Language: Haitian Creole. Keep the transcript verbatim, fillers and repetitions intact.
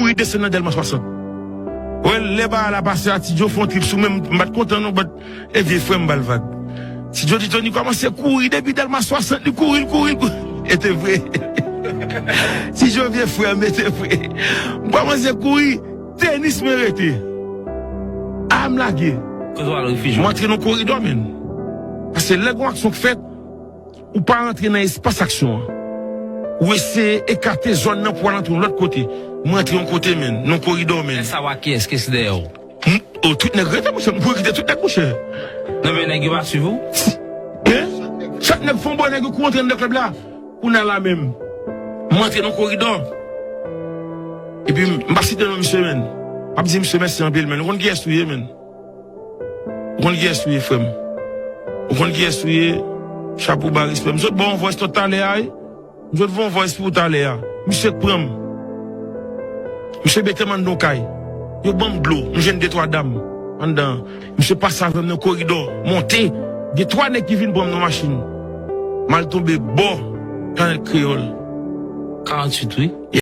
kouri desann nan Dèlma swasant. Wè, lè bagay la pase a, Ti Djo fè yon trip sou mwen, m pa t kontan non, but e vye frè m ba l vag. Ti Djo di Tony kòmanse kouri depi Dèlma swasant, li kouri, li kouri, li kouri. E te vre. Ti Djo vye frè m, e te vre. M kòmanse kouri, tenis mwen rete. A m lage. Kote w al refijye w? M antre nan koridò, menn. Paske lè gon aksyon k fèt, ou pa rantre nan espas aksyon an. Ou eseye ekate zòn nan pou al antre yon lòt kote. Mwen antre yon kote, menn, nan koridò, menn. Lè sa w ak kiyès? Kiyès ki dèyè w? M, o, tout nèg rete, monchè. M kouri kite tout nèg, monchè. Non, men nèg yo pa swiv ou? Hein? Chak nèg fè yon bò, nèg yo kouri antre anndan klèb la. Kounye a la menm, m antre nan koridò. Epi m, m pa site non misye, menn. M ap di misye mèsi anpil, menn. Ou konn kiyès ou ye, menn? Ou konn kiyès ou ye, frè m? Ou konn kiyès ou ye? Chapo ba, respè. M sot ba w yon voice note talè a, wi. M sot voye yon voice pou ou talè a. Misye k pran m. Misye mete m anndan yon kay. Yo ban m dlo. M jwenn de twa dam anndan. Misye pase avè m nan koridò. Monte. Gen twa nèg ki vin pran m nan machin. M al tonbe bò Kanal Kreyòl. Karanntuit, wi.